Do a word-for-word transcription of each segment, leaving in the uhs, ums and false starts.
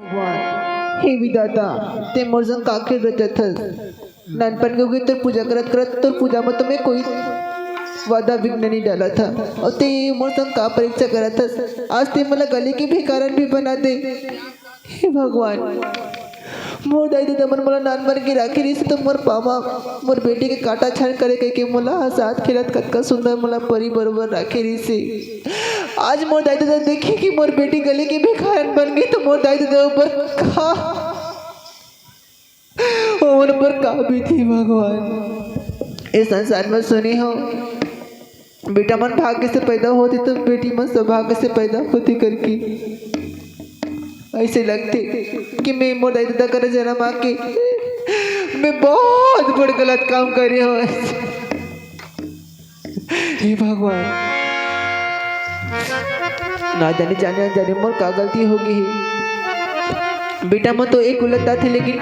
भगवान, हे विधाता, ते मोर संग का खेल रचत हस? नानपन के होगे तोर पूजा करत करत, तोर पूजा में तो मैं कोई बाधा विघ्न नहीं डालत हंव, अउ ते मोर संग का परीक्षा करत हस? आज ते मोला गले के भिखारन भी बना दे। हे भगवान, मोर दाई ददा मन मोला नानपन के राखे रहिस, तो मोर पाँव म मोर बेटी के कांटा छांट करे कहिके मोला हंसात खेलत कतका सुंदर मोला परी बरोबर राखे रहिस। आज मोर दाई ददा देखही कि मोर बेटी गले के भिखारन बन गे, तो मोर दाई ददा ऊपर का, ओमन ऊपर का बीतही भगवान। ए संसार में सुने हंव, बेटा मन भाग्य से पैदा होथे तो बेटी मन सौभाग्य से पैदा होथे करके। अइसे लगथे कि मैं मोर दाई ददा करा जनम आके मैं बहुत बड़ गलत काम करे हंव। हे भगवान, ना जाने जाने अनजाने मोर का गलती होगे हे। बेटा मन तो एक गुल्लकदार थे, लेकिन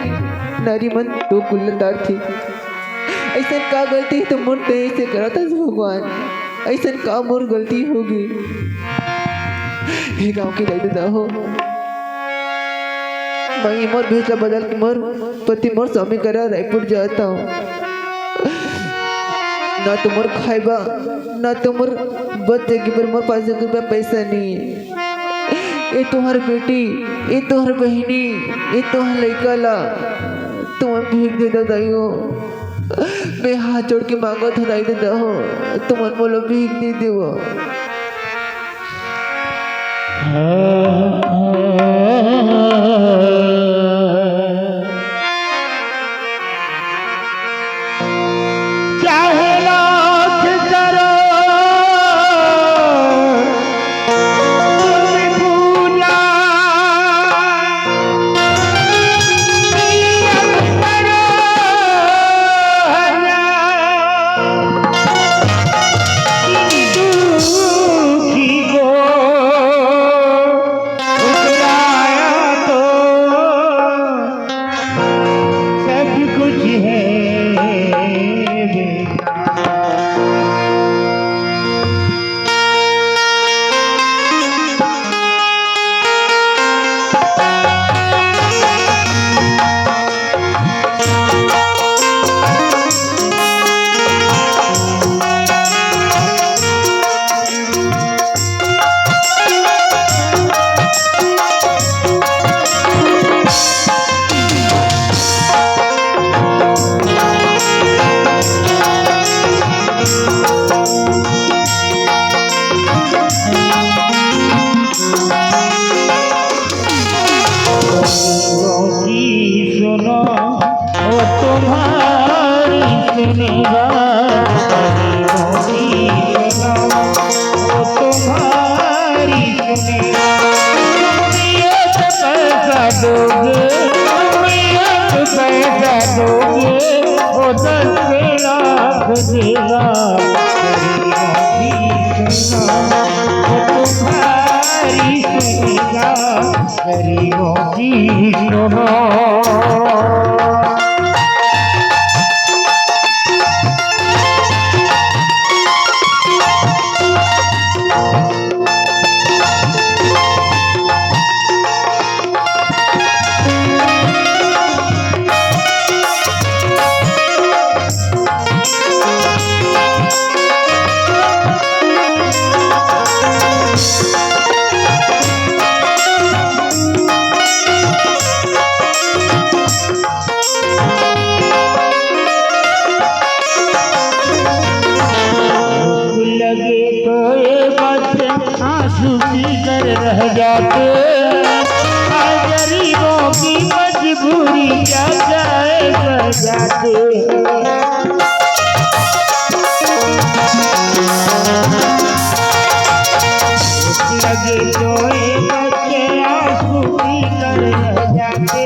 नारी मन दो गुल्लकदार थे। अइसन का गलती हे तो मोर ते अइसे करत हस भगवान? अइसन का मोर गलती होगे? हे गांव के दाई ददा हो, मैं मोर भेष ला बदल के मोर पति मोर स्वामी करा रायपुर जात हंव। ना तो मोर खाए बर, ना तो मोर बचे के बर मोर पास एक रुपया पैसा नहीं हे। ए तुंहर बेटी, ए तुंहर बहिनी, ए तुंहर लइका ला तुमन भीख दे दो दाई हो। मैं हाथ जोड़ के मांगत हंव दाई ददा हो, तुमन मोला भीख दे देवव। चाहे लाख करो तुम पूजा, नियत करो हजार, किंतु दुखी को ठुकराया तो सब कुछ है बेकार। सुनो, वो तुम्हारी सुनेगा, सुनो, वो तुम्हारी सुनेगा। तुम एक पैसा दोगे, तुम एक पैसा दोगे, वो दस लाख देगा। सुनो, वो तुम्हारी सुनेगा। गरीबों की सुनो। लगे तो ये बच्चे आंसू पी कर रह जाते, आ गरीबों की मजबूरी क्या जाए बजाते। लगे तो ये बच्चे आंसू पी कर रह जाते,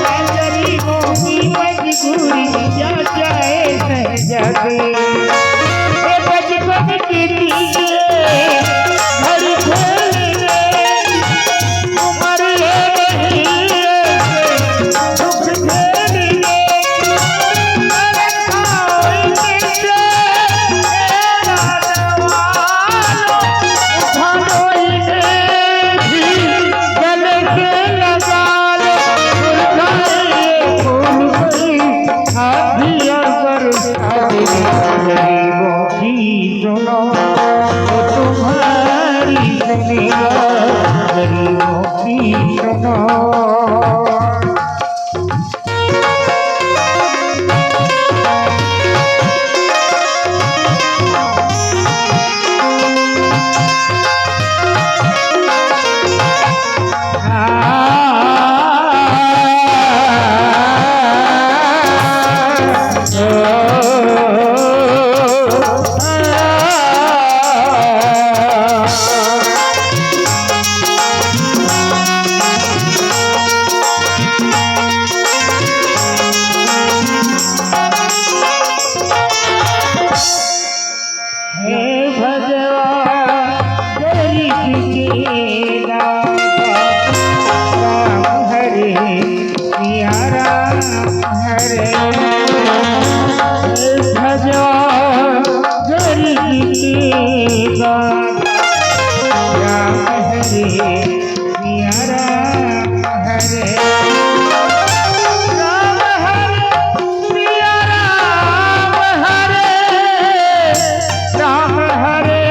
आ गरीबों की मजबूरी क्या जाए बजाते। ये बचपन की चीजें घर खेलने, उम्र ये नहीं है दुख झेलने। अरे कोई मिले मेरा दरवाजा, उठा लो इन्हें भी गले से हे भगवान गरीब के दाता, राम हरे, सिया राम हरे। हे भगवान गरीब के दाता, राम हरे, सिया राम हरे। राम हरे, सिया राम हरे। राम हरे,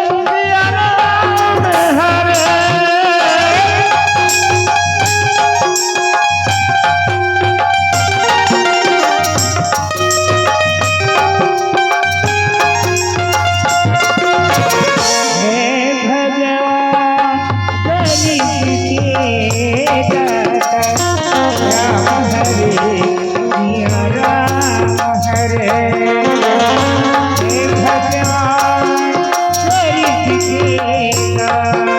सिया राम हरे। हे भगवान गरीब के दाता, राम हरे, सिया राम हरे। हे भगवान गरीब के दाता,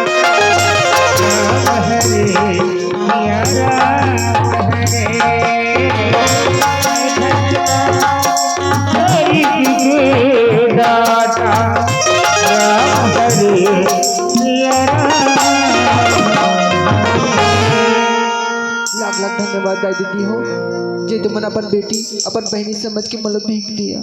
राम हरे, सिया राम हरे। गरीब के दाता, राम हरे, सिया राम। लाख लाख धन्यवाद दाई दीदी हो, जे तुमन अपन बेटी, अपन बहिनी समझ के मोला भीख दिया।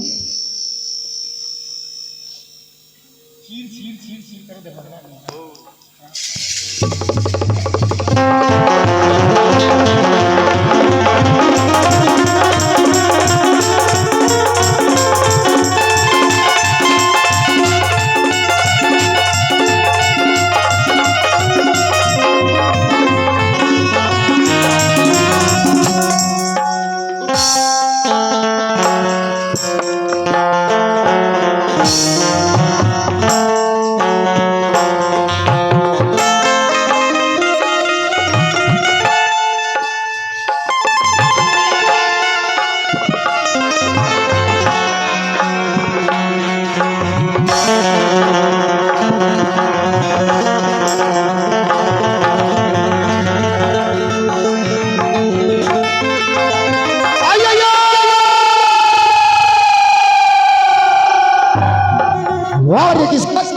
वाह रे किस्मत,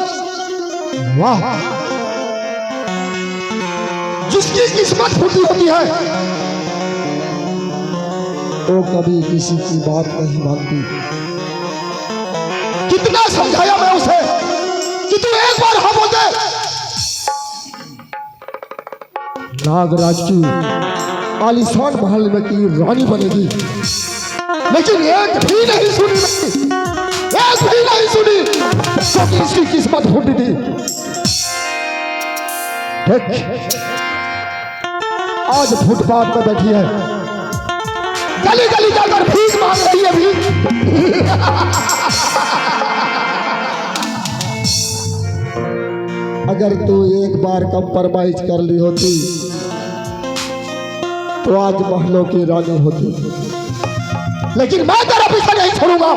वाह। जिसकी किस्मत फूटी होती है, वो कभी किसी की बात नहीं मानती। कितना समझाया मैं उसे कि तू एक बार हाँ बोल दे। नागराज की आलीशान महल में की रानी बनेगी, लेकिन एक भी नहीं सुनी मैंने, एक भी नहीं सुनी, क्योंकि इसकी किस्मत फूटी थी। देख, आज फुटपाथ पर बैठी है, गली गली जाकर भीख मांग रही है अभी। अगर तू एक बार कॉम्प्रोमाइज कर ली होती तो आज महलों की रानी होती, लेकिन मैं तेरा पीछा नहीं छोड़ूंगा।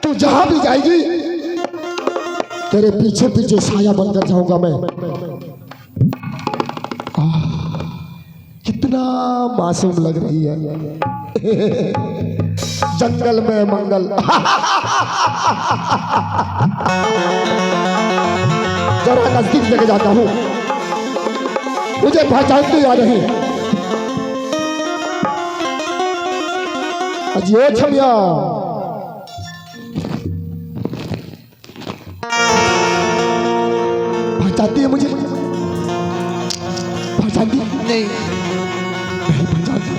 तू जहां भी जाएगी, तेरे पीछे पीछे साया बनकर जाऊंगा मैं। आह, कितना मासूम लग रही है। जंगल में मंगल। जरा नजदीक लेके जाता हूँ, मुझे पहचानती आ रही। अजी ओ छमिया, पहचानती है मुझे? पहचानती? नहीं। नहीं पहचानती।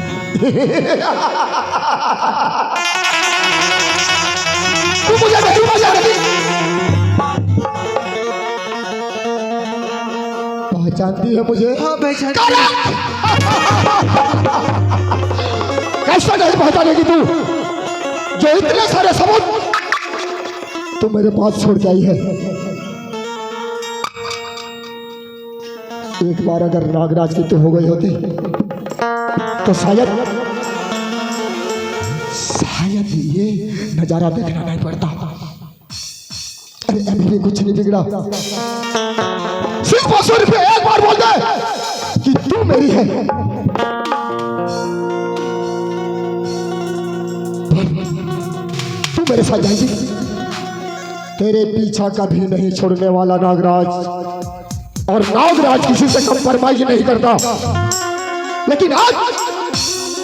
तू मुझे नहीं पहचानती? पहचान जानती है मुझे? हाँ, मैं जानती हूँ। कैसे नहीं पहचानेगी तू, जो इतने सारे सबूत तू मेरे पास छोड़ के आई है? एक बार अगर नागराज की तू हो गई होती, तो शायद, शायद ये नजारा देखना नहीं पड़ता। अरे, अभी भी कुछ नहीं बिगड़ा। सिर्फ और सिर्फ एक बार बोल दे कि तू मेरी है। तू मेरे साथ जाएगी, तेरे पीछा कभी नहीं छोड़ने वाला नागराज। और नागराज किसी से कंप्रोमाइज नहीं करता। लेकिन आज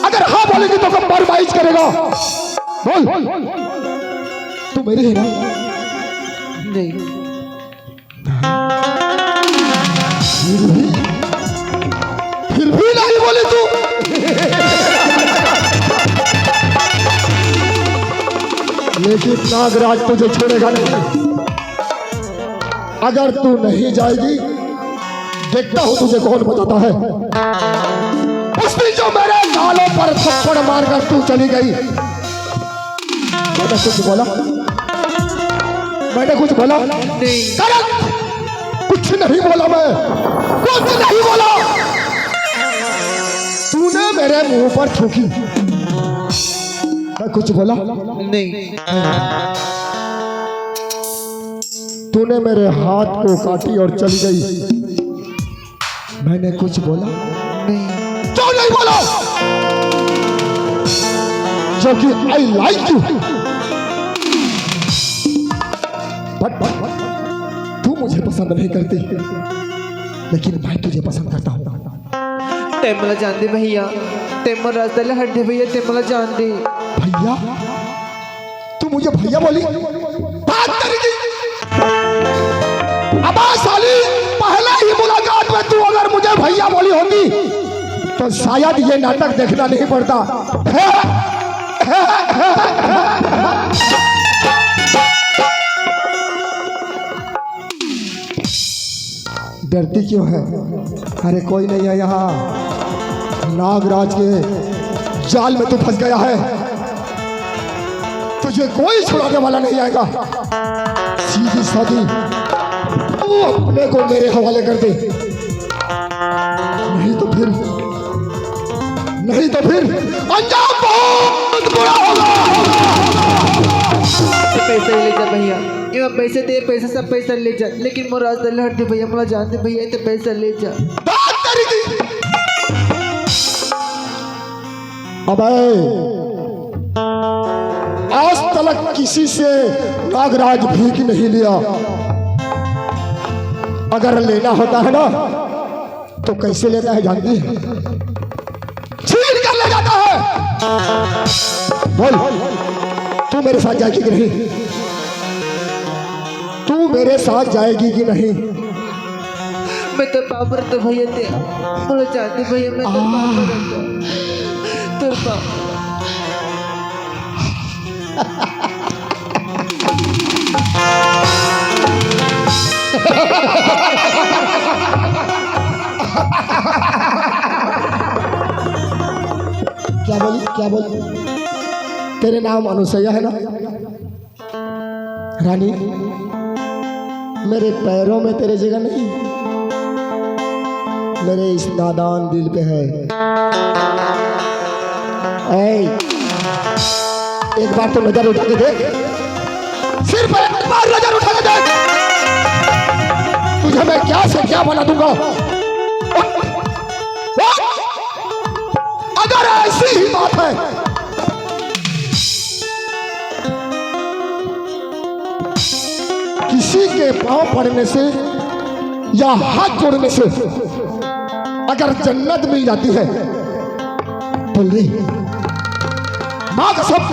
अगर हाँ बोलेगी तो कंप्रोमाइज करेगा। बोल, तू मेरी है ना? नहीं। फिर भी, फिर भी नहीं बोले तू। लेकिन नागराज तुझे छोड़ेगा नहीं। अगर तू नहीं जाएगी, देखता हूँ तुझे कौन बचाता है। उस दिन जो मेरे गालों पर थप्पड़ मारकर तू चली गई, मैंने कुछ बोला? मैंने कुछ बोला? नहीं। करेक्ट, कुछ नहीं बोला मैं, कुछ नहीं बोला। तूने मेरे मुंह पर थूकी, मैं कुछ बोला? नहीं। तूने मेरे हाथ को काटी और चली गई, मैंने कुछ बोला? नहीं। क्यों नहीं बोला? क्योंकि आई लाइक यू। बट तू मुझे पसंद नहीं करती, लेकिन मैं तुझे पसंद करता हूँ। ते मोला जान दे भैया, ते मोर रास्ता ले हट दे भैया, ते मोला जान दे। भैया? तू मुझे भैया बोली? बात करेगी। अबे साली, पहले ही मुलाकात में तू अगर मुझे भैया बोली होती, तो शायद ये नाटक देखना नहीं पड़ता। डरती क्यों है? अरे, कोई नहीं है यहाँ। नागराज के जाल में तू फंस गया है, तुझे कोई छुड़ाने वाला नहीं आएगा। सीधी सादी तू अपने को मेरे हवाले कर दे, नहीं तो फिर, नहीं तो फिर अंजाम बहुत बुरा होगा। पैसे ले जा भैया, ये पैसे दे, पैसे, सब पैसा ले जा, लेकिन मोर रास्ता ले हट दे भैया, मोला जान दे भैया, ये तो पैसा ले जा। बात करी थी। अबे, आज तलक किसी से नागराज भीख नहीं लिया। अगर लेना होता है ना, तो कैसे लेता है जानती है? छीन कर ले जाता है। बोल, तू मेरे साथ जाएगी कि नहीं? तू मेरे साथ जाएगी कि नहीं? मैं तो पापर तो भैया ते, बोलो चाहते भैया, मैं तो पापर तो, तो पा- क्या बोली, क्या बोली? तेरे नाम अनुसैया है ना? रानी, मेरे पैरों में तेरे जगह नहीं, मेरे इस नादान दिल पे है। ऐ, एक बार तो नजर उठा के देख, सिर्फ एक बार नजर उठा के देख, तुझे मैं क्या से क्या बना दूंगा। अगर ऐसी ही बात है, किसी के पांव पड़ने से या हाथ जोड़ने से अगर जन्नत मिल जाती है तो ले, माँ कसम,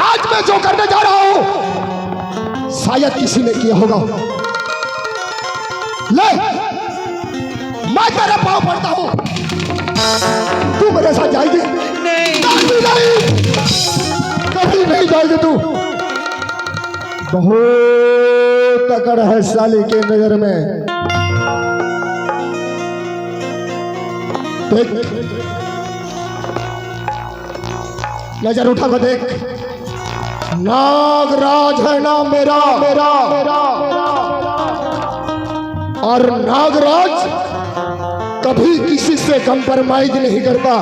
आज मैं जो करने जा रहा हूँ शायद किसी ने किया होगा। ले, मैं तेरे पाँव पड़ता हूँ, तू मेरे साथ जाएगी? नहीं। कभी नहीं, कभी नहीं जाएगी तू। बहुत अकड़ है साली के नजर में। देख, नजर उठा के देख, नागराज है नाम मेरा, मेरा, मेरा। और नागराज कभी किसी से कॉम्प्रोमाइज नहीं करता।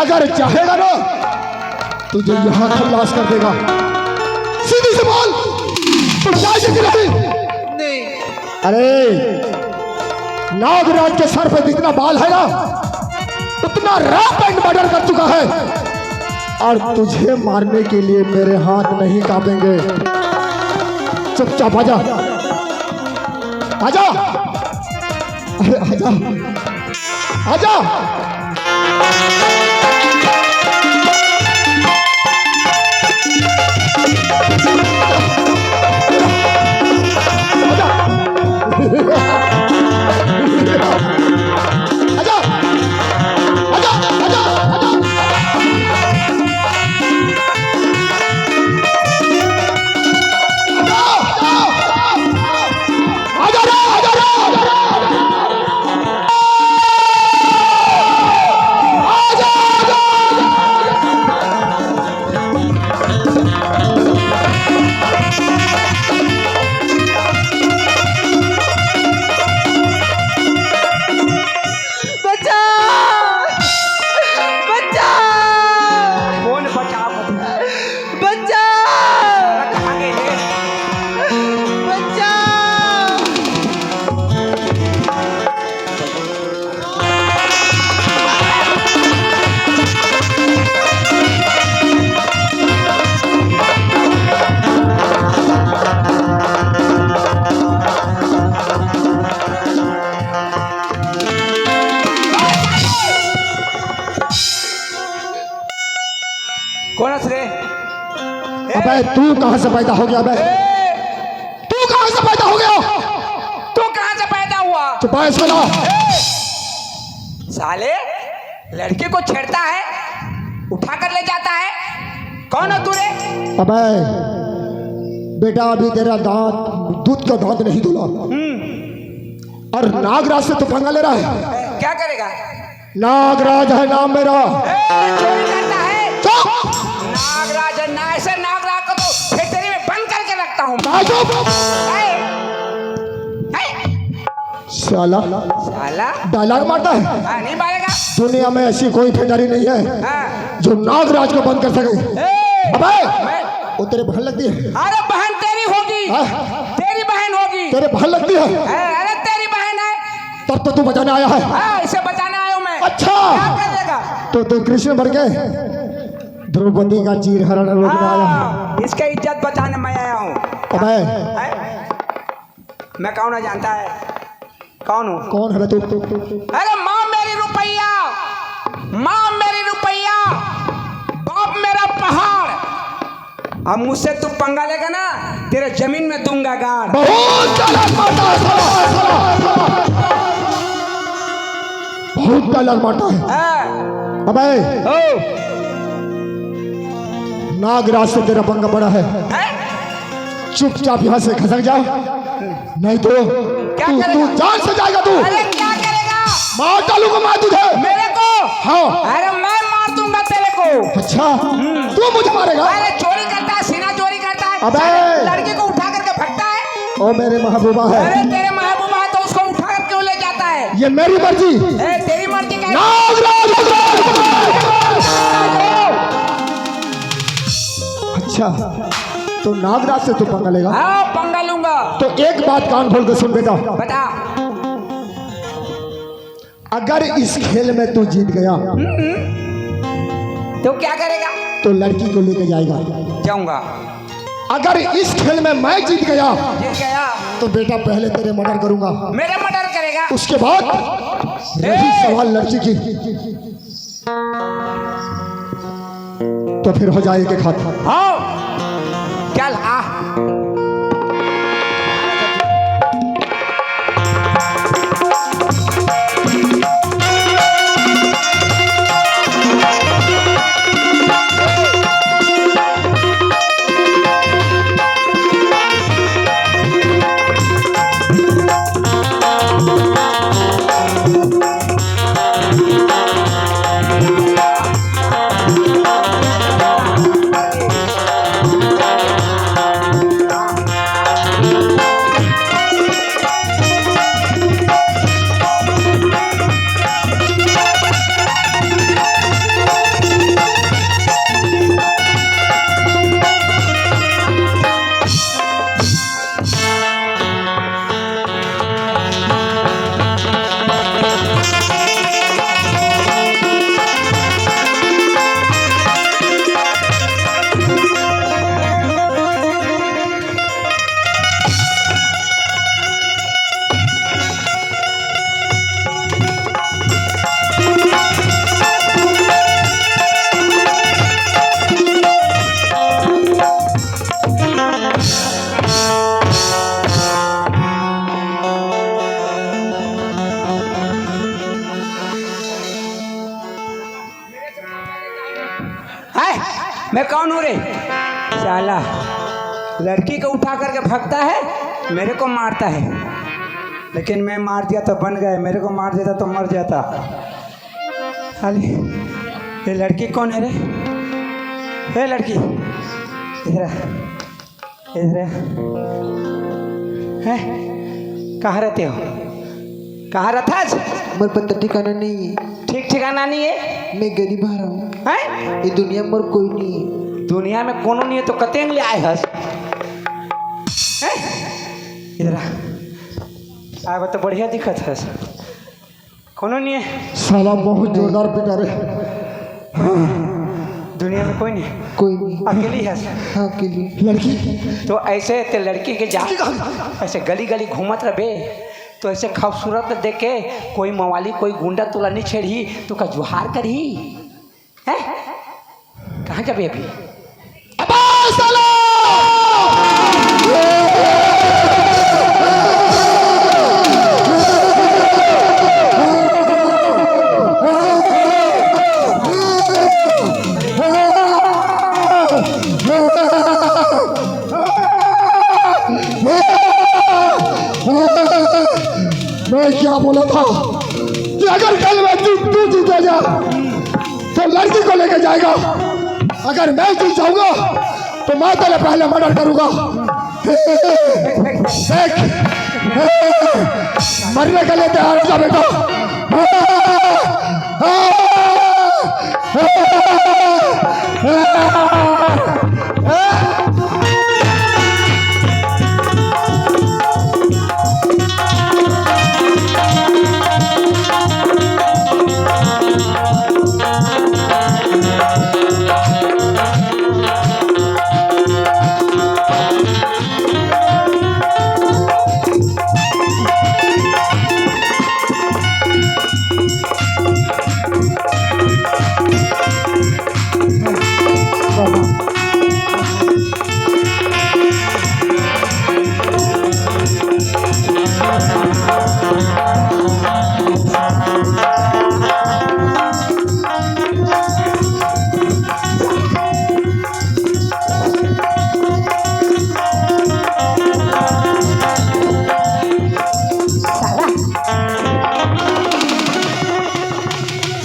अगर चाहेगा ना, तुझे यहाँ खल्लास कर देगा। सीधी से बोल, तू जाएगी कि नहीं? नहीं। अरे, नागराज के सर पे जितना बाल है ना, उतना रैप एंड मर्डर कर चुका है। और तुझे मारने के लिए मेरे हाथ नहीं कांपेंगे। चुपचाप आजा, आजा, अरे आजा, आजा। बचा, बचा, कौन बचा? बचा, कहाँ गए थे? बचा। कौन हस रे? अबे, तू कहां से पैदा हो गया बे? तू कहां से पैदा हो गया? तू कहां से पैदा हुआ? चुप है साला। साले, लड़की को छेड़ता है, उठा कर ले जाता है। कौन हो तू रे? अबे बेटा, अभी तेरा दांत, दूध का दांत नहीं धुला। हम्म। और नागराज से तू पंगा ले रहा है। क्या करेगा? नागराज है नाम मेरा। ए, चोरी करता है। चुप। नागराज है ना, ऐसे नागराज को तो फैक्ट्री में बंद करके रखता हूँ। आ, चुप। ए, ए। साला। साला। डायलॉग मारता है। हाँ, नहीं मारेगा। दुनिया में ऐसी कोई फैक्ट्री नहीं है, हाँ। जो नागराज को बंद कर सके। ए, अबे, मैं वो तेरे बहन लगती है। अरे बहन तेरी होगी। हाँ। तेरी बहन होगी। तेरे बहन लगती है। ए, अरे तेरी बहन है। तब तो तू बचाने आया है। हाँ, इसे बचाने आया हूँ मैं। अच्छा। क्या कर देगा? तो तू कृष्ण बन के द्रौपदी का चीर हरण रोकने आया है। हाँ, इसका इज्जत बचाने मैं आया हूँ। अबे। हैं? मैं कौन है जानता है? कौन हूँ? कौन है बे तू? अरे माँ मेरी रुपैया, माँ मेरी रुपैया, बाप मेरा पहाड़। अब मुझसे तू पंगा लेगा ना, तेरे जमीन में दूंगा गाड़। बहुत गलत मारता है साला, साला, साला। बहुत गलत मारता है। हाँ। अबे, ओ। नागराज से तेरा पंगा बड़ा है। हैं? चुपचाप यहाँ से खसक जा, नहीं तो क्या तू, करेगा? तू जान से जाएगा तू। अरे क्या करेगा? मार डालूंगा मैं तुझे। मेरे को? हाँ। अरे मैं मार दूंगा तेरे को। अच्छा, हम्म। तू मुझे मारेगा? अरे चोरी करता है, सीना चोरी करता है। अबे। लड़की को उठा करके भगता है। ओ मेरे महबूबा है। अरे तेरे महबूबा है तो उसको उठा कर क्यों ले जाता है? ये मेरी मर्जी। ए, तेरी मर्जी का? नागराज। अच्छा, तो नागराज से तू पंगा लेगा? हाँ, पंगा लूंगा। तो एक बात कान खोल के सुन बेटा। बता। अगर इस खेल में तू जीत गया, हम्म। तो क्या करेगा? तो लड़की को लेके जाएगा। जाऊंगा। अगर इस खेल में मैं जीत गया, जीत गया। तो बेटा पहले तेरे मर्डर करूंगा। मेरे मर्डर करेगा? उसके बाद रही ए! सवाल लड़की की, तो फिर हो जाए एक एक हाथ। हाँ, चल आ। मैं कौन हूँ रे? साला, लड़की को उठा करके भागता है, मेरे को मारता है। लेकिन मैं मार दिया तो बन गए, मेरे को मार देता तो मर जाता। खाली ये लड़की कौन है रे? हे लड़की, इधर आ, इधर आ। हैं? कहाँ रहते हो? कहाँ रहता है? मोर पता ठिकाना नहीं है। ठीक ठिकाना नहीं है? मैं गरीब आ रहा हूँ। हैं? ये दुनिया में मोर कोई नहीं है। दुनिया में कोनो नहीं है तो कतें ले आए हस? हैं? इधर आ। आए बा तो बढ़िया दिखत हस। कोनो नहीं है। साला बहुत जोरदार पिटा रे। दुनिया में कोई नहीं। कोई नहीं। अकेली है। हाँ, अकेली। लड़की। तो ऐसे ते लड़की के जा, ऐसे गली गली घूमत रहबे, तो ऐसे खूबसूरत देख के कोई मवाली, कोई गुंडा तोला नहीं छेड़ही, तो का जुहार करही? हैं? कहाँ जाबे अभी? अबे साला! मैं क्या बोला था कि अगर कल मैं जीत, तू जीतेगा, तो लड़की को लेके जाएगा। अगर मैं जीत जाऊंगा, तो मैं तेरे पहले मर्डर करूंगा। देख, मरने के लिए तैयार हो जा बेटा।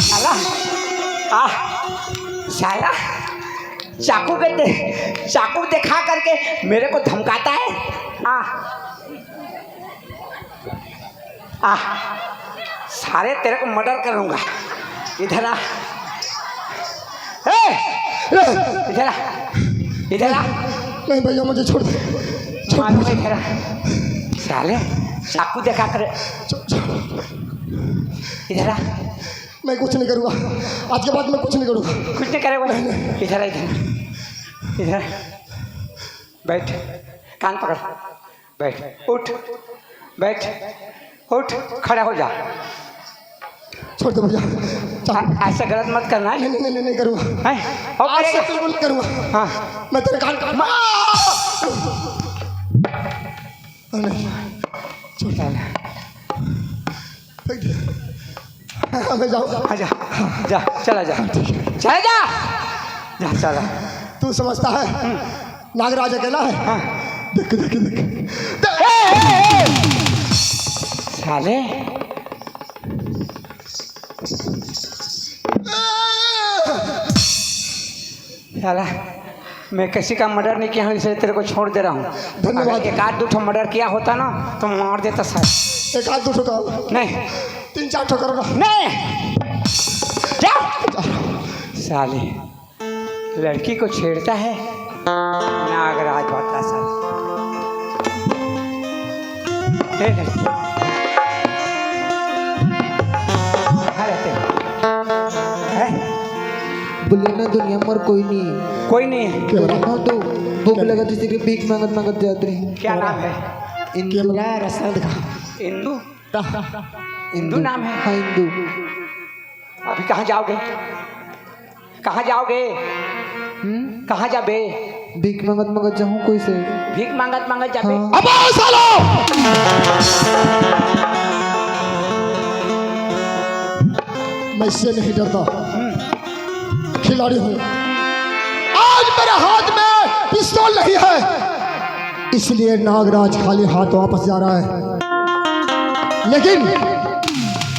साला, साला, आ, साला, चाकू के दे, चाकू दिखा करके मेरे को धमकाता है। आ, आ, सारे तेरे को मर्डर करूंगा। इधर आ। ए, इधर आ, इधर आ। नहीं भैया, मुझे छोड़ दे। छोड़ मारूंगा दे। इधर आ। साले, चाकू दिखा कर। छोड़, छोड़। इधर आ। मैं कुछ नहीं करूंगा। आज के बाद मैं कुछ नहीं करूंगा। कुछ नहीं करेगा। नहीं, नहीं। इधर आ, इधर। इधर। बैठ, कान पकड़, बैठ, उठ, बैठ, उठ, खड़ा हो जा। छोड़ दो भैया। आ, ऐसा गलत मत करना है। नहीं, नहीं, नहीं, नहीं करूँगा। हैं? और आज से करेगा? बिल्कुल नहीं करूँगा। हाँ। मैं तेरे कान, कान, अरे, छोड़। चल। फेंक दे। हाँ, मैं जाऊँ। हाँ, जा, जा, चला जा। हाँ, ठीक है। चला जा। जा, चला। तू समझता है? हम्म। नागराज अकेला है? हाँ। देख, देख, देख। ए, ए, ए! साले। साला, मैं किसी का मर्डर नहीं किया हूँ, इसलिए तेरे को छोड़ दे रहा हूँ। धन्यवाद। अगर एक आध दो ठो मर्डर किया होता ना, तो मार देता सर। एक आध दो ठो का? नहीं। तीन चार ठो करो ना। नहीं। जा। साले, लड़की को छेड़ता है, नागराज भट्टा साले। ए लड़की, कहाँ रहते हो? हैं? बोले ना, दुनिया में और कोई नहीं है। कोई नहीं है। क्या बोले ना, तो भूख लगा, जैसे कि भीख मांगत मांगत जात रही। क्या नाम है? इंदू। क्या रस्ता दिखा। इंदू? इंदू नाम है? हाँ, इंदू। अभी कहाँ जाओगे? कहाँ जाओगे? हम्म? कहाँ जाबे? भीख मांगत मांगत जाऊँ कोई से। भीख मांगत मांगत जाबे? हाँ। अबे सालो! मैं इससे नहीं डरता। हम्म। खिलाड़ी हूँ। आज बोल रही है, इसलिए नागराज खाली हाथ वापस जा रहा है। लेकिन,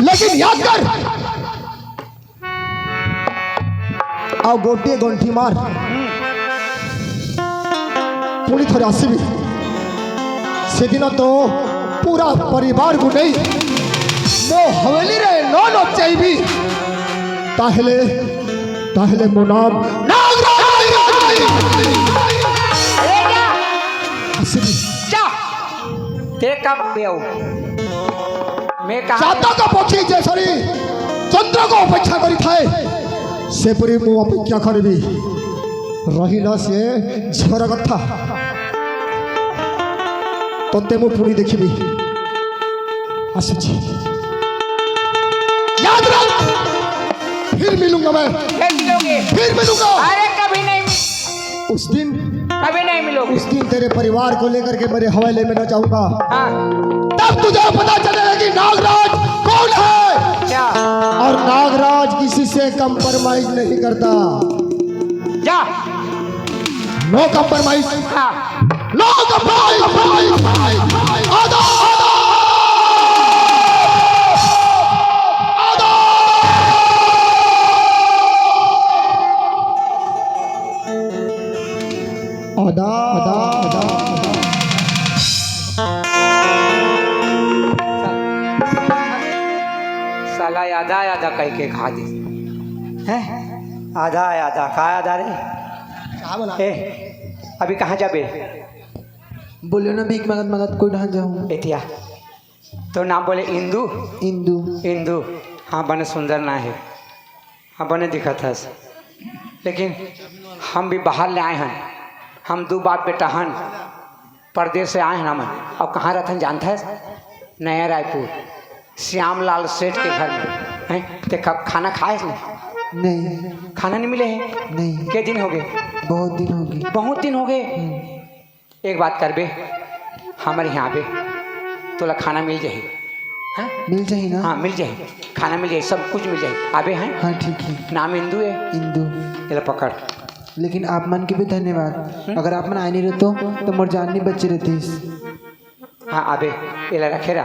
लेकिन याद कर, अउ गोटी गोंठी मार। पुनी थोड़े आसिबी। सेदिन तो पूरा परिवार को नहीं, मो हवेली रे नो नो चाहिबी। ताहले, ताहले मो नाम नागराज। अरे क्या? आसिबी। क्या? ते कब पे आओ? मैं कहा चांदा का पोथी जैसरी चंद्र को अपेक्षा करी थाए, सेपरी मु अपेक्षा करबी। रहिला से झरगत था। तोते मु पुनी देखिबी। आसुची। याद रख, फिर मिलूंगा मैं। फिर मिलोगे? फिर मिलूंगा। अरे, कभी नहीं मिल- उस दिन, कभी नहीं मिलोगे। उस दिन तेरे परिवार को लेकर के मेरे हवेली में न जाऊंगा। हाँ। तब तुझे पता चलेगा कि नागराज कौन है। क्या? और नागराज किसी से कॉम्प्रोमाइज नहीं करता। जा। नो कॉम्प्रोमाइज। हाँ। नो कॉम्प्रोमाइज। आधा, आधा, आधा। आधा, आधा, आधा। साला आधा आधा कह के खा दे। हैं? आधा आधा, का आधा रे? का बोला? ए, अभी कहाँ जाबे? बोलियो ना, भीख मांगत मांगत कोई ढांढ जाऊं। एतिया, तो नाम बोले इंदू? इंदू। इंदू, हाँ, बने सुंदर ना है। हाँ, बने दिखत हस। लेकिन हम भी बाहर ले आए हन, हम दू बाप बेटा हन, परदेस से आए हन हमन। अउ कहाँ रहथन जानत हस? नया रायपुर, श्यामलाल सेठ के घर में। हैं? ते कब खाना खाएस नहीं? नहीं। खाना नहीं मिले है? नहीं। के दिन हो गए? बहुत दिन हो गए। बहुत दिन हो गए? हम्म। एक बात करबे, हमर यहाँ आबे, तोला खाना मिल जाही। हाँ? मिल जाही ना? हाँ, मिल जाही, खाना मिल जाही, सब कुछ मिल जाही। आबे हैं? हाँ, ठीक है। नाम इंदू है। इंदू। एला पकड़। लेकिन आप मन के भी धन्यवाद। हम्म? अगर आप मन आए नहीं रहतो, तो मोर जान नहीं बचे रहतीस। हाँ, आबे, एला रखे रह,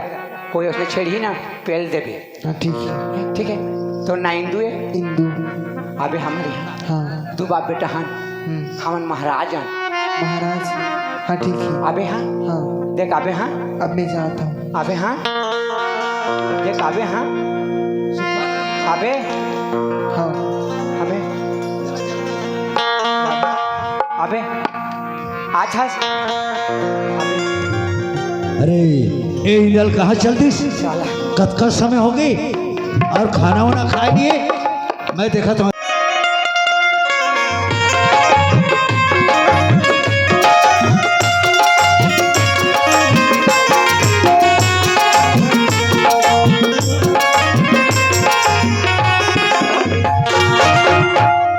कोई उसने छेड़ही ना, पेल देबे। हाँ, ठीक है। ठीक है, तो ना इंदू है। इंदू। आबे हमर यहाँ। हाँ। दू बाप बेटा हन। हम्म। हमन महाराज हन। महाराज। हाँ, ठीक है। आबे हाँ। हाँ। देख आबे हाँ। अब मैं जाता हूँ। आबे हाँ। देख आबे हाँ। आबे। हाँ। आबे। आबे। अच्छा। अरे, ए इंदल कहाँ चल दिस? साला। कतका समय हो गई अउ खाना वाना खाए नहीं है। मैं देखा तो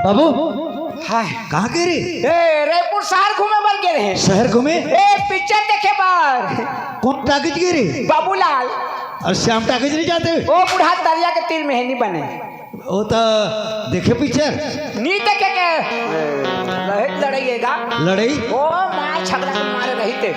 बाबू, हाय। कहाँ गे रे? ए, रायपुर शहर घूमे बर गे रहे। शहर घूमे? ए, पिक्चर देखे बर। कौन टाकीज गे रे? बाबूलाल। अउ श्याम टाकीज नहीं जाते? ओ बूढ़ा तरिया के तीर में है, नहीं बने। ओ तो देखे पिक्चर? नहीं देखे के? ए, लड़ाई, लड़ाई है गा। लड़ाई? ओ मार छगड़ा के मारे रही थे।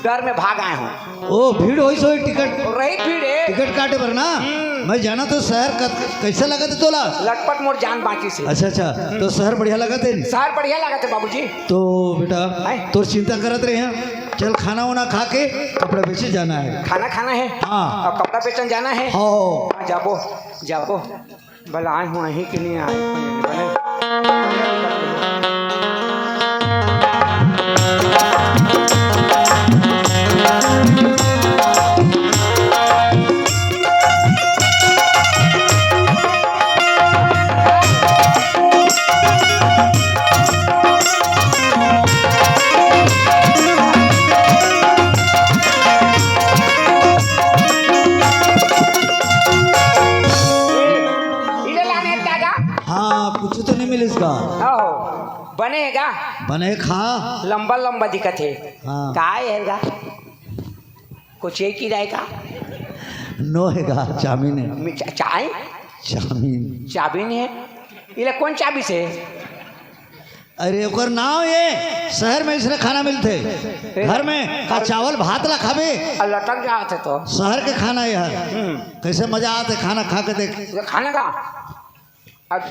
डर में भाग आए हूँ। ओ, भीड़ होइस होही टिकट। रही भीड़ है। टिकट काटे बर ना? हम्म। मैं जानत हूँ शहर क-, कैसा लगथे तोला? लटपट मोर जान बाँचिस हे। अच्छा, अच्छा, तो शहर बढ़िया लगथे? शहर बढ़िया लगथे बाबूजी। तो बेटा, हैं? तोर चिंता करत रहे हैं, चल खाना वाना खा के कपड़ा बेचे जाना है। खाना खाना है? हाँ। अउ कपड़ा बेचन जाना है? हाँ। हाँ, जाबो, जाबो। बलाए हूँ अहीं के नहीं आए, कोई नहीं बने। इले लाने दादा। हाँ, कुछ तो नहीं मिलिस गा। आहो, बने हे गा। बने खा। लंबा लंबा दिखत हे। हाँ। काय हे गा? कुछ एक ही रहेगा। नो हे गा, चाउमीन हे। मी-, चा-, चाय? चाउमीन। चाउमीन हे। इले कौन चाबी से? अरे, ओकर नाव ये, शहर में इसने खाना मिलथे, घर में का चावल भात ला खाबे? अउ लटक जात हे तो। शहर के खाना ये हर। हम्म। कैसे मजा आथे खाना खा के देख। ये खाने का? अब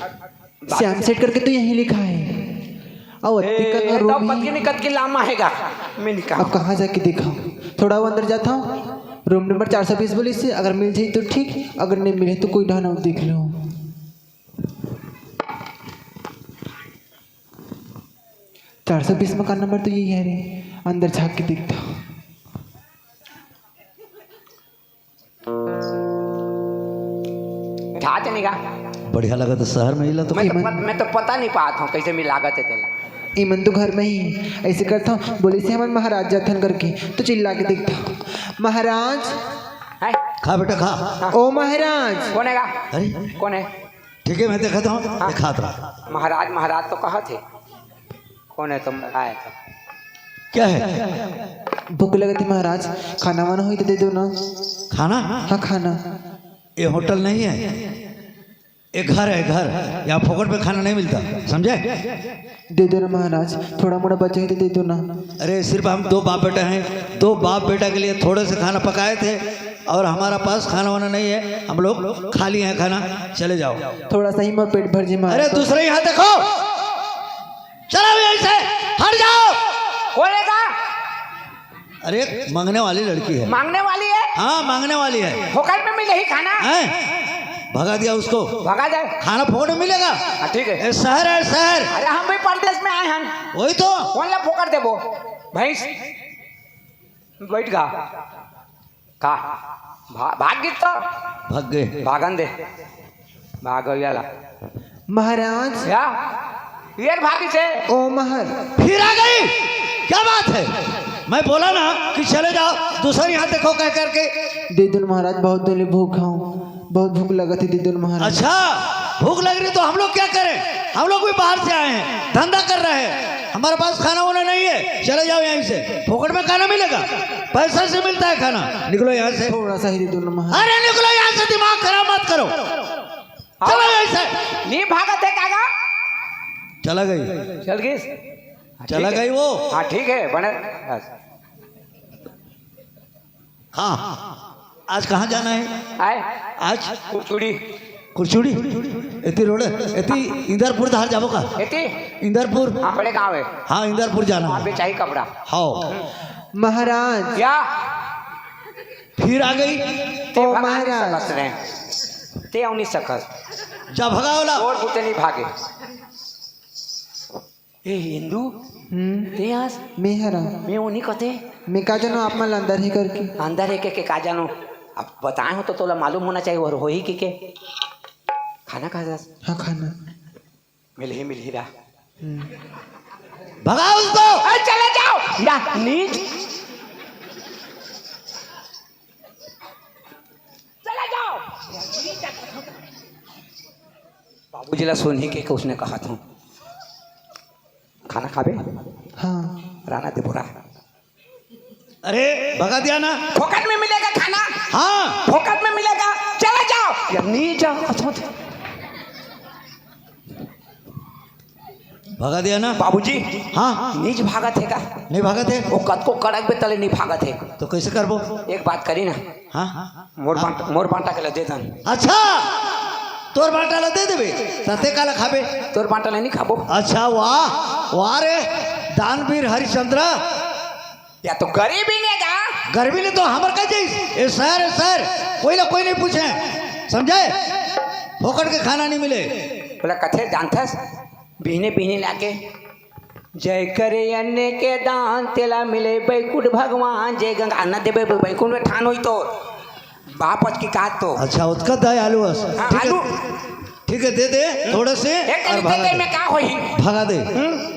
श्याम सेठ करके तो यहीं लिखा है। अउ ए, अतिक ये तो रूम ही। पतकी निकत की लामा है का? मैं निकाल। अब कहाँ जाके देखा? थोड़ा वो अंदर जाता हूँ। रूम नंबर चार सौ बीस बोलिस हे, अगर मिल जाही तो ठीक, अगर नहीं मिले तो कोई ढाना देख लो। चार सौ बीस मकान नंबर तो यही है रे, अंदर झांक के देखता हूँ। ठात नहीं का? बढ़िया लगत हे शहर में इला तो। मैं तो कीमत पत-, मैं तो पता नहीं पात हूँ कैसे मिल लागत हे तेला। इमन तो घर में ही ऐसे करता हूँ, बोलिस हे हमन महाराज जाथन करके, तो चिल्ला के देखता हूँ, महाराज। हैं? खा बेटा, खा। हाँ। ओ महाराज। कौन है का? अरे। कौन है? ठीक है, मैं देखता हूँ, हाँ। दिखात रहा। महाराज, महाराज तो कहत हे। कौन है तुम? आए तो। क्या है? भूख लगत हे महाराज, खाना वाना होई तो दे दो ना। खाना? हाँ, खाना। ये होटल नहीं है, ये घर है, घर। यहाँ फोकट में खाना नहीं मिलता, समझे? दे दो ना महाराज, थोड़ा मोड़ा बचा है तो दे दो ना। अरे, सिर्फ हम दो बाप बेटा हैं, दो बाप बेटा के लिए थोड़े से खाना पकाए थे और हमारा पास खाना वाना नहीं है, हम लोग खा लिए हैं खाना, चले जाओ। थोड़ा सा ही मोर पेट भर जी महाराज। अरे, दूसरे यहाँ देखो, चलो यहीं से, हट जाओ। बोलेगा? अरे, मांगने वाली लड़की है। मांगने वाली है? हाँ, मांगने वाली है। फोकट में मिलही खाना? हैं? भगा दिया उसको। भगा दे। खाना फोकट में मिलेगा? हाँ, ठीक है। ए, शहर है, शहर। अरे, हम भी परदेस में आए हैं। वही तो। कौन ला फोकट देबो? भैंस। बैठ गा। का? भा-, भाग गिस तो? भाग गए। भागन दे। भाग गया ला। महाराज। या? ये भागी से। ओ महाराज। फिर आ गई? क्या बात है? मैं बोला ना कि चले जाओ, दूसर यहाँ देखो कह करके। दे दो महाराज, बहुत दिन ले भूखा हूँ, बहुत भूख लगत हे, दे दो महाराज। अच्छा, भूख लग रही तो हम लोग क्या करें? हम लोग भी बाहर से आए हैं, धंधा कर रहे हैं, हमारे पास खाना वाना नहीं है, चले जाओ यहीं से, फोकट में खाना मिलेगा, पैसा से मिलता है खाना। निकलो यहाँ से। थोड़ा सा ही दे दो ना महाराज। अरे निकलो यहाँ से, दिमाग खराब मत करो, चलो यहीं से। नहीं भागत हे काका? चला गई। चल गिस। चला ठीक है। गई वो। हाँ, ठीक है, बने। बस। हाँ, आज कहाँ जाना है? आए। आज? कुरचुड़ी। कुरचुड़ी? एती रोड, एती इंदरपुर धार जाबो का? एती? इंदरपुर। हाँ, बड़े गाँव है। हाँ, इंदरपुर जाना वहाँ है। पे चाहिए कपड़ा। हाँ। महाराज। या? फिर आ गई। ते ओ भगा नहीं महाराज। सकस रे। ते अउ नहीं सकस। जा भगा वाला। और बुते नहीं भागे। ए, इंदू, हम्म। ते आस? मैं हरा। मैं वो नहीं कहते। मैं का जानो आप मन अंदर हे करके। अंदर हे के, के का जानो? अब बताए हो तो तोला मालूम होना चाहिए, और होही के, के। खाना खा जास? हाँ, खाना। मिलही, मिलही रहा। हम्म। भगाओ उसको। ए, चले जाओ। या, नीच। चले जाओ। बाबूजी ला सुनही के, के उसने कहा था, "खाना खाबे?" हाँ। राना दे बोरा। अरे, भगा दिया ना। फोकट में मिलेगा खाना? हाँ। फोकट में मिलेगा? चले जाओ। या नहीं जाओ। अच्छा, अच्छा। भगा दिया ना? बाबूजी। हाँ। नीच भागत हे का? नहीं भागत हे। वो कतको कड़क बे तले नहीं भागत हे। तो कैसे करबो? एक बात करी ना। हाँ। मोर बांटा, मोर बांटा के ला दे दन। अच्छा, तोर बांटा ला दे देबे, त ते काला खाबे? तोर बांटा ला नहीं खाबो। अच्छा, वाह, वाह रे, दानवीर हरिश्चंद्र। या तो गरीबी ने गा। गरीबी ने तो हमर का जाइस, ए शहर, ए शहर, कोई ला कोई नहीं पूछे, समझे? फोकट के खाना नहीं मिले। बोला, कथे जानथस, बिहने बिहने लाके, "जय करे अन्न के दान, तेला मिले बैकुंठ भगवान, जय गंगा।" अन्न देबे बैकुंठ में ठान होई तो, बापच की कात तो। अच्छा, ओतका दयालु अस। हाँ, ठीक है, आलू। ठीक है, दे दे, थोड़ा से एक और कनी भगा दे दे। में का होई? भगा दे। हम्म।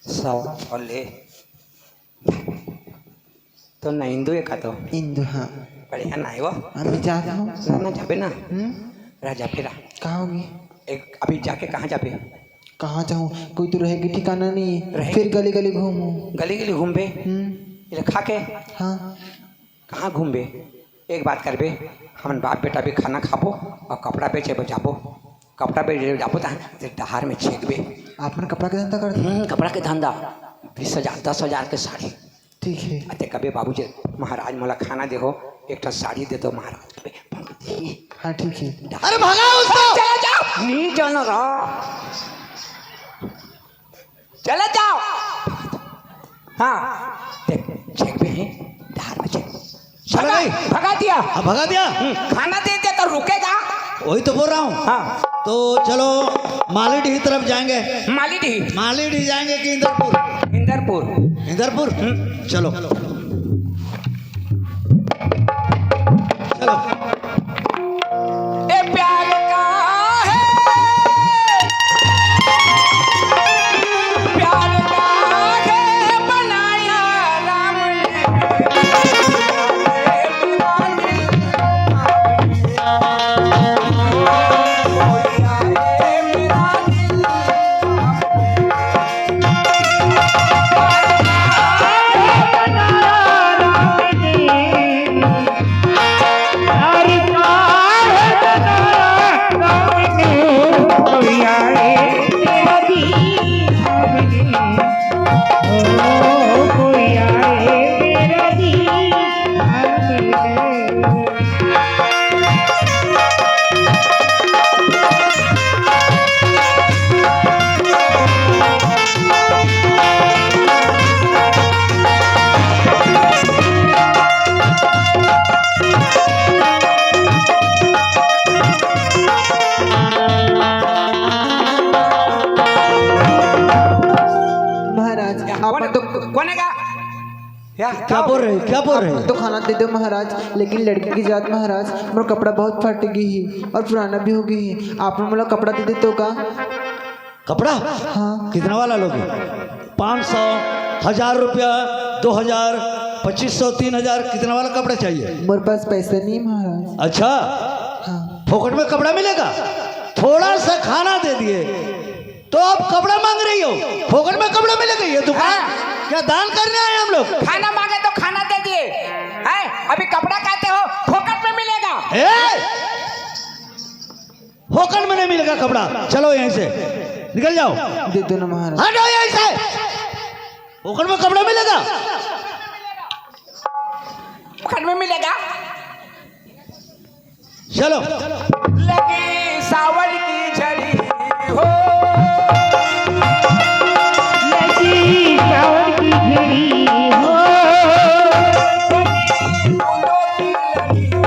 सौ और ले। तो ना हिंदू है का तो? हिंदू, हाँ। बढ़िया ना है वो? अभी जात हूँ। ना, ना, जाबे ना। हम्म? रह जा, फिर आ। कहाँ होगी? एक, अभी जाके कहाँ जाबे? कहाँ जाऊँ? कोई तो रहे के ठिकाना नहीं है। रहे फिर गली गली घूमूँ। गली गली घूमबे? हम्म। ये खा के? हाँ। कहाँ घूमबे? एक बात करबे, हमन बाप बेटा भी खाना खाबो और कपड़ा बेचे बर जाबो। कपड़ा बेचे जाबो त डहार में छेकबे। आप मन कपड़ा के धंधा करथे? हम्म, कपड़ा के धंधा। बीस हजार, दस हजार के साड़ी। ठीक हे। अते कबे बाबूजी, महाराज मोला खाना दे हो, एक ठो साड़ी दे दो महाराज। कबे, बाबूजी। हाँ, ठीक हे। अरे भगाओ उसको। चला जाओ। नहीं जाना रहा। चला जाओ। हाँ, देख, छेकबे हैं, डहार में छेक। चला भगा, गई। भगा दिया। हाँ, भगा दिया। हम्म, खाना दे दे तो रुकेगा। वही तो बोल रहा हूँ। हाँ। तो चलो, मालीडीह तरफ जाएंगे। मालीडीह। मालीडीह जाएंगे कि इंदरपुर? इंदरपुर। इंदरपुर? हम्म। चलो। चलो। ए प्यार का है, प्यार का है बनाया राम ने। महाराज, आप कौन, तो कौन है का? क्या? क्या बोल रहे हैं? क्या बोल रहे हैं? तो खाना दे दो महाराज, लेकिन लड़की की जात महाराज, मोर कपड़ा बहुत फट गई है और पुराना भी हो गई है। आप मोला कपड़ा दे देते हो का? कपड़ा? हाँ। कितना वाला लोगे? पाँच सौ, हजार रुपया, दो हजार, पच्चीस सौ, तीन हजार, कितना वाला कपड़ा चाहिए? मोर पास पैसा नहीं है महाराज। अच्छा, हाँ। फोकट में कपड़ा मिलेगा? थोड़ा सा खाना दे दिए तो आप कपड़ा मांग रही हो? फोकट में कपड़ा मिलेगा? ये दुकान हाँ। क्या दान करने आए हम लोग? खाना मांगे तो खाना दे दिए, हैं? अभी कपड़ा कहते हो, फोकट में मिलेगा? ए! फोकट में नहीं मिलेगा कपड़ा। चलो यहीं से, निकल जाओ। दे दो ना महाराज। हटो यहीं से। फोकट में कपड़ा मिलेगा? फोकट में मिलेगा? चलो। लगी सावन की झड़ी हो, लगी सावन की झड़ी हो, फूलों की लड़ी हो,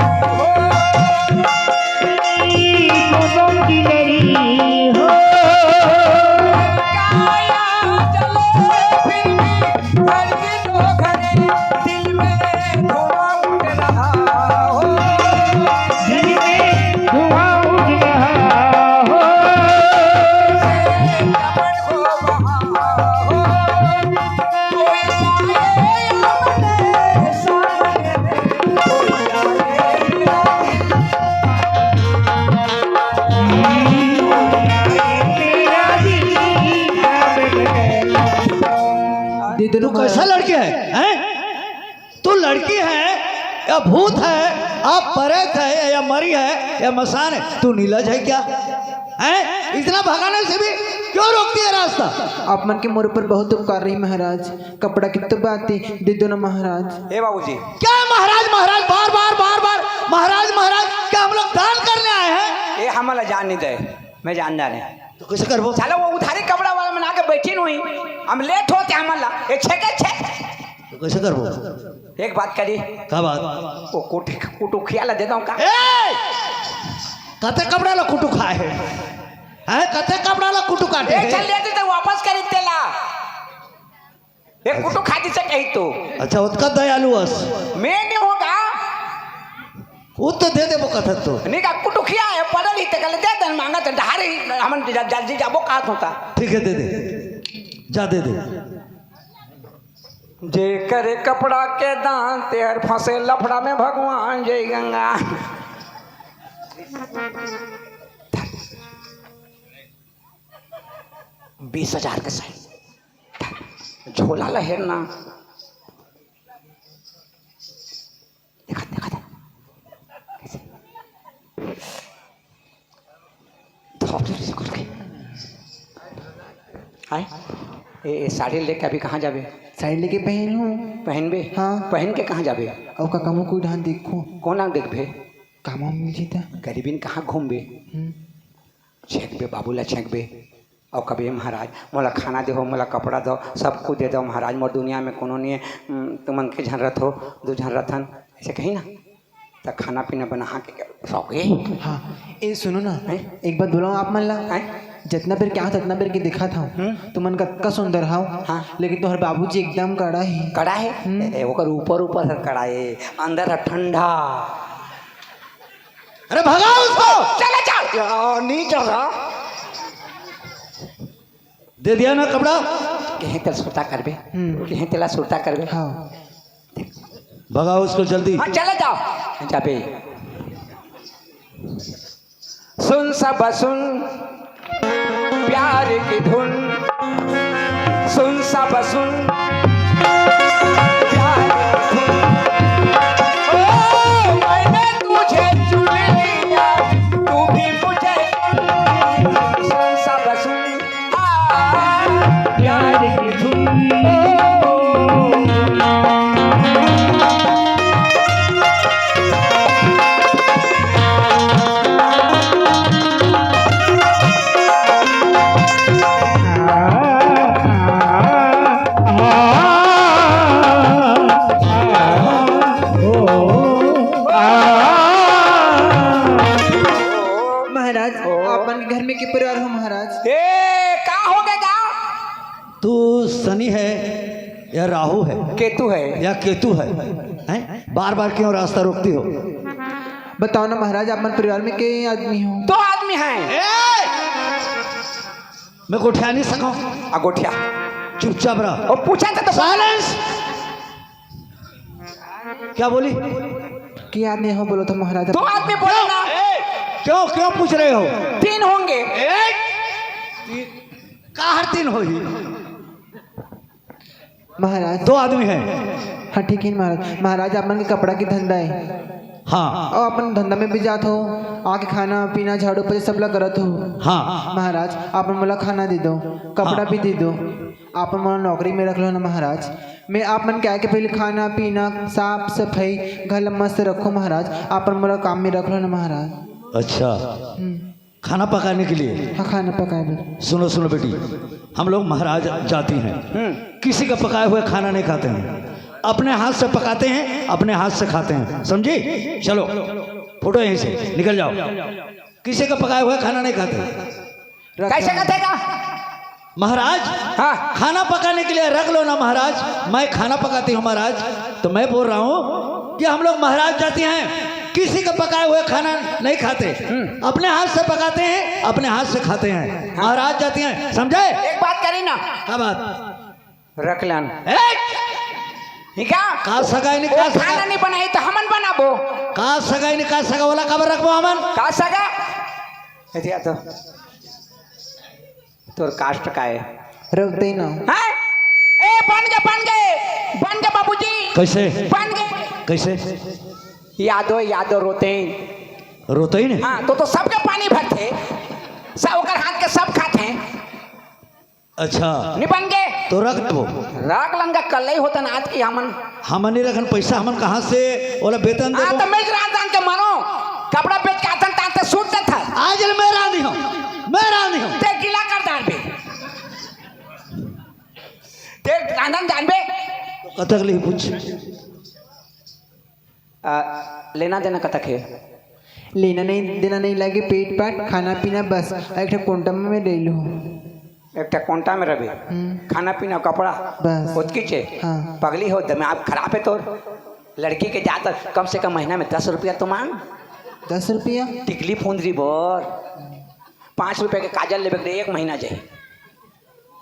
फूलों की लड़ी हो। काया चलो फिर भी घर की दो घड़ी, दिल में धुआं उठ रहा हो, दिल में धुआं उठ रहा हो। दीदी, तू कैसा लड़की है, हैं? तू लड़की है या भूत है, आप प्रेत है या मरी है या मसान है, तू नीलज है क्या? हैं? इतना भगाने से भी क्यों रोकती है रास्ता? आप मन के मोर ऊपर बहुत उपकार रही महाराज, कपड़ा की तो बात ही दे दो ना महाराज। ए बाबूजी। क्या महाराज, महाराज, बार बार, बार बार महाराज, महाराज, क्या हम लोग दान करने आए हैं? ए हमला जान नहीं दे, मैं जानदार है। तो कैसे करबो? साला वो उधारी कपड़ा वाला मन आके बैठी नहीं, हम लेट होते हमला, ए छेके छे। तो कैसे करबो? एक बात करी। का बात? वो कुटु-, कुटुखिया ला दे दो का? ए! कते कपड़ा ला कुटुखा हे? हैं? कते कपड़ा ला कुटुखा हे? ए, चल लेते तो वापस करी तेला। ए, कुटुखा दिसे कही तो। अच्छा, ओतका दयालु अस। मैं नहीं होगा। वो तो दे देबो कथत तो। नहीं का कुटुखिया हे, पड़ल ही ते कल दे दन मांगा तो डहार ही, हमन जा-, जल्दी जाबो कहत होता। ठीक है, दे दे। जा दे दे। जे करे कपड़ा के दान, तेहर फंसे लफड़ा में भगवान जय गंगा। बीस हजार के साड़ी, झोला लहेर ना। देखा, देखा, देखा। कैसे? दो थोपड़ी से कुछ के। हाय, ए, ए, साड़ी लेके अभी कहाँ जाबे? साड़ी लेके पहनहूँ। पहनबे? हाँ। पहन के कहाँ जाबे? अउ का कहूँ कोई ढान देखहूँ। कोन नाम देखबे? काम वाम मिलही त। गरीबी में कहाँ घूमबे? हम्म। छेंकबे, बाबू ला छेंकबे। अउ कबे, "महाराज, मोला खाना देहो, मोला कपड़ा दो, सब कुछ दे दो महाराज, मोर दुनिया में कोनो नहीं है, उम, तुमन के झन रथो, दू झन रथन," ऐसे कही ना, त खाना पीना बना के सौगे। हाँ, ए सुनो ना, हैं? एक बात बोलो आप मन ला, हैं? जतना बेर के आहो, ततना बेर के देखत हव, हम्म। तुमन कतका सुंदर हव, हाँ। लेकिन तोहर बाबूजी एकदम कड़ा हे। कड़ा हे? हम्म। ए, ओकर ऊपर, ऊपर हर कड़ा हे, अंदर हर ठंडा। अरे भगाओ उसको। चले जाओ। या, नहीं चल रहा। दे दिया ना कपड़ा। कहीं तेला सुरता करबे। हम्म। कहीं तेला सुरता करबे। हाँ। भगाओ उसको जल्दी। हाँ, चले जाओ। जाबे। सुन सब सुन प्यार की धुन, सुन सब सुन प्यार की धुन। ओ, मैंने तुझे चुन लिया, तू भी मुझे चुन। सुन सब सुन, आ, प्यार की धुन। ओ, महाराज, ओ। आप मन के घर में के परिवार हो महाराज? ए, का हो गे गा? तू शनि है या राहु है? केतु है। या केतु है? हैं? बार-बार क्यों रास्ता रोकती हो? बताओ ना महाराज, आप मन परिवार में के आदमी हो? दो आदमी हैं। ए! मैं गोठिया नहीं सकूं। आ, गोठिया। चुपचाप रह। ओ, पूछा था तो। Silence! क्या बोली? के आदमी हो बोलो तो महाराज। दो आदमी बोलो ना। ए, क्यों, क्यों पूछ रहे हो? तीन होंगे। ए, का हर तीन होही? महाराज। दो आदमी हैं। हाँ, ठीक है महाराज। महाराज, आप मन के कपड़ा के धंधा है। हाँ। अउ अपन धंधा में भी जात हो, आके खाना पीना, झाड़ू पोछा सब ला करत हो। हाँ। महाराज, आप मन मोला खाना दे दो, कपड़ा हाँ। भी दे दो। आप मन मोला नौकरी में रख लो ना महाराज। मैं आप मन के आए के पहले खाना पीना, साफ सफाई, घर ला मस्त रखो महाराज। आप मन मोला काम में रख लो ना महाराज। अच्छा। हम्म। खाना पकाने के लिए? हाँ, खाना पकाए बर। सुनो, सुनो बेटी, हम लोग महाराज जाति हैं। हम्म। किसी का पकाए हुए खाना नहीं खाते हैं, अपने हाथ से पकाते हैं, अपने हाथ से खाते हैं, समझी? चलो, फुटो यहीं से, निकल जाओ। किसी का पकाया हुआ खाना नहीं खाते। कैसे खाते का? महाराज, हाँ। खाना पकाने के लिए रख लो ना महाराज, मैं खाना पकाती हूँ महाराज। तो मैं बोल रहा हूँ कि हम लोग महाराज जाति हैं, किसी का पकाए हुए खाना नहीं खाते, हम्म। अपने हाथ से पकाते हैं, अपने हाथ से खाते हैं, हाँ। महाराज जाति हैं, समझे? एक बात करी ना। क्या बात? रख लन। ए! ठीक है? का सगा नहीं, वो का सगा? खाना नहीं बनाई तो हमन बनाबो। का सगा नहीं, का सगा वाला काबर रखबो हमन? का सगा? ए, दिया तो। तोर caste का है? रख दे ना। हैं? ए, बन गे, बन गे, बन गे बाबूजी। कैसे? बन गे। कैसे? यादव, यादव रोते हैं। रोते ही नहीं? हाँ, तो, तो सबके पानी भरते, सब ओकर हाथ के सब खाते हैं। अच्छा। नहीं बन गे। तो रख दो। रख लंगा कल ही होतन आज की हमन। हमन नहीं रखन पैसा, हमन कहाँ से ओला वेतन हाँ, देबो? तो मैं रांध रांध के मानो, कपड़ा बेच के आतन तान ते सूट देत हस। आज ले मैं रांधी हूँ, मैं रांधी हूँ। ते गिला कर डालबे। ते रांधन जानबे। तो कथक ले पूछ। आ, लेना देना कतक हे? लेना नहीं देना नहीं लागे, पेट पाट, खाना पीना बस। एक ठो कोंटा में मैं ले लूँ। एक ठो कोंटा में रहे, हम्म। खाना पीना, कपड़ा, बस। ओतकी चे? हाँ। पगली हो, दिमाग खराब है तोर। लड़की के जात कम से कम महीना में दस रुपया तो मांग। दस रुपया? टिकली फुंदरी बोर। पाँच रुपया के काजल लेबे के एक महीना जाही।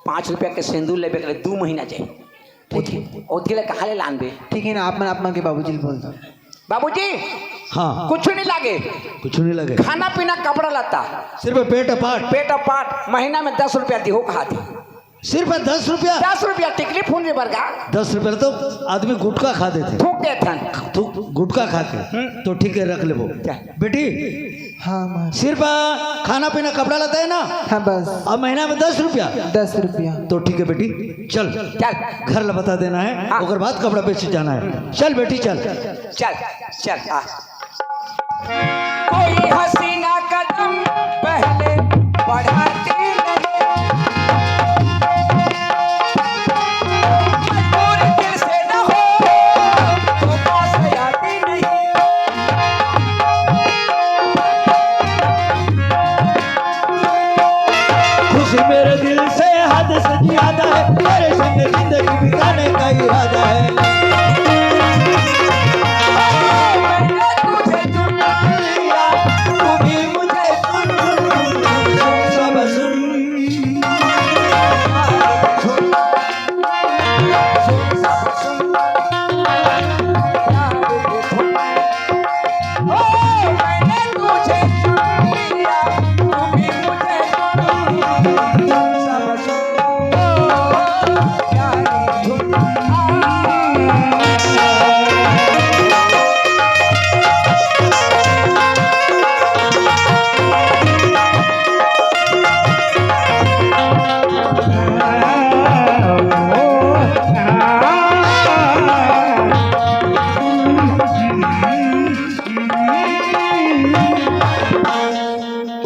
पाँच रुपया के सेंदूर लेबे के दू महीना जाही। ठीक है। ओतकी, ओतकी ले कहाँ ले लानबे? ठीक है ना, आप मन, आप मन के बाबूजी ले बोल दो। बाबूजी, हाँ। कुछ नहीं लागे। कुछ नहीं लागे। खाना पीना, कपड़ा लत्ता। सिर्फ पेट पाट। पेट पाट, महीना में दस रुपया दिहो कहा थी। सिर्फ दस रुपया? दस रुपया टिकली फुंदरी बर का। दस रुपया तो आदमी गुटखा खा देते। थूक देथन। थूक, गुटखा खा के। हम्म। तो ठीक है, रख लेबो। क्या? बेटी, हाँ, मार। सिर्फ, आ, खाना पीना, कपड़ा लत्ता हे ना? हाँ, बस। अब महीना में दस रुपया? दस रुपया। तो ठीक है बेटी, चल। चल। घर ला बता देना है, हाँ। ओकर बाद कपड़ा बेचे जाना है। चल बेटी, चल। चल, चल, आ। कोई हसीना कदम पहले बढ़ाती नहीं। मजबूर दिल से न हो तो पास आती नहीं। खुशी मेरे दिल से हद से ज्यादा है, तेरे संग जिंदगी बिताने का इरादा है। मैंने तुझे चुन लिया, तू भी मुझे चुन, चुन, चुन, चुन, सब सुन।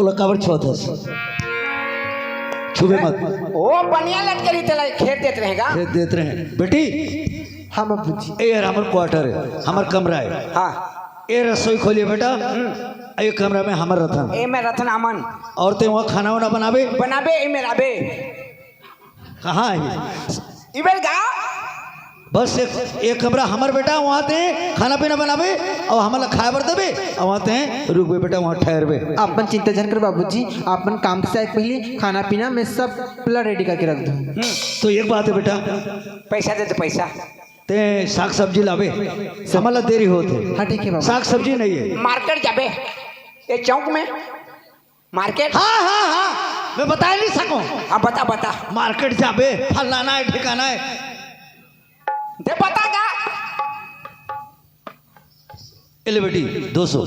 ओला काबर छुअत हस? छुबे मत। ओ बनिया लटके रही, तेला खेत देत रहेगा। खेत देत रहे। बेटी, हाँ बाबूजी। ए यार, हमर क्वार्टर है, हमर कमरा है। हाँ। ए रसोई खोलिए बेटा, ए कमरा में हमर रथन। ए में रथन हमन। और ते वहाँ खाना वाना बनाबे? बनाबे, ए में रहबे। कहाँ है? इबेर गाँव। बस एक, एक कमरा हमर बेटा, वहाँ ते खाना पीना बनाबे और हमला खाए बर देबे, और वहाँ ते रुकबे बेटा, वहाँ ठहरबे। अपन चिंता झन कर बाबूजी, अपन काम से आए पहले खाना पीना में सब ला रेडी करके रख दूँ। तो एक बात है बेटा, पैसा दे दे, पैसा। ते साग सब्जी लाबे, हमला देरी होत है। हाँ, ठीक है बाबू। साग सब्जी नहीं है। मार्केट जाबे, ये चौक में मार्केट। हाँ, हाँ, हाँ, मैं बता नहीं सकूँ। हाँ, बता, बता। मार्केट जाबे, फलाना है, ठिकाना है। दे बता का। ए ले बेटी, दो सौ।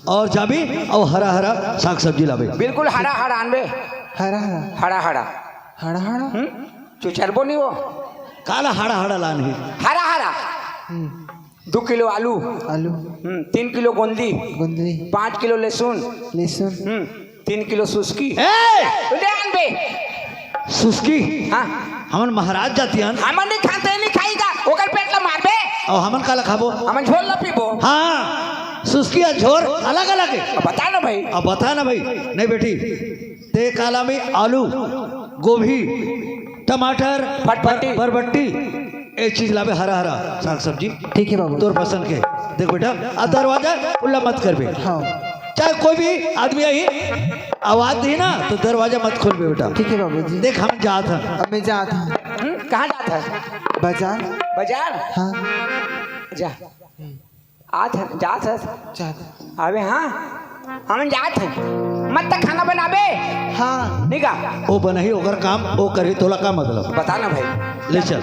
और जाबे, और हरा हरा साग सब्जी लाबे। बिल्कुल हरा हरा आनबे। हरा हरा। हरा हरा। हरा हरा। हम्म? चुचरबो नहीं वो। काला हरा हरा लान है। हरा हरा। हम्म। दो किलो आलू। आलू। हम्म, तीन किलो गोंदली। गोंदली। पाँच किलो लहसुन। लहसुन। हम्म, तीन किलो सुस्की। ए! ले आनबे। सुस्की? हाँ। हमन महाराज जाति हन। हमन नहीं खाते, नहीं खाई का, ओकर पेट ला मारबे। और हमन काला खाबो? हमन झोर ला पीबो। हाँ, सुस्की और झोर अलग अलग है। अब बता ना भाई। अब बता ना भाई। नहीं बेटी, ते काला में आलू, गोभी, टमाटर, फटफटी। बर-, बरबट्टी, ए चीज लाबे, हरा हरा साग सब्जी। ठीक है बाबू। तोर पसंद के। देख बेटा, आ दरवाजा खुला मत करबे। हाँ। चाहे कोई भी आदमी आही, आवाज दी ना, तो दरवाजा मत खोलबे बेटा। ठीक है बाबूजी। देख, हम जात हन। अब मैं जात हूँ। हम्म, कहाँ जात है? बाजार। बाजार? हाँ। जा। आत है, जात है। जात। अबे हाँ, हम जात हैं। मत तक खाना बनाबे। हाँ। निका। ओ बनही, ओकर काम, ओ करही, तोला का मतलब? बता ना भाई। ले चल।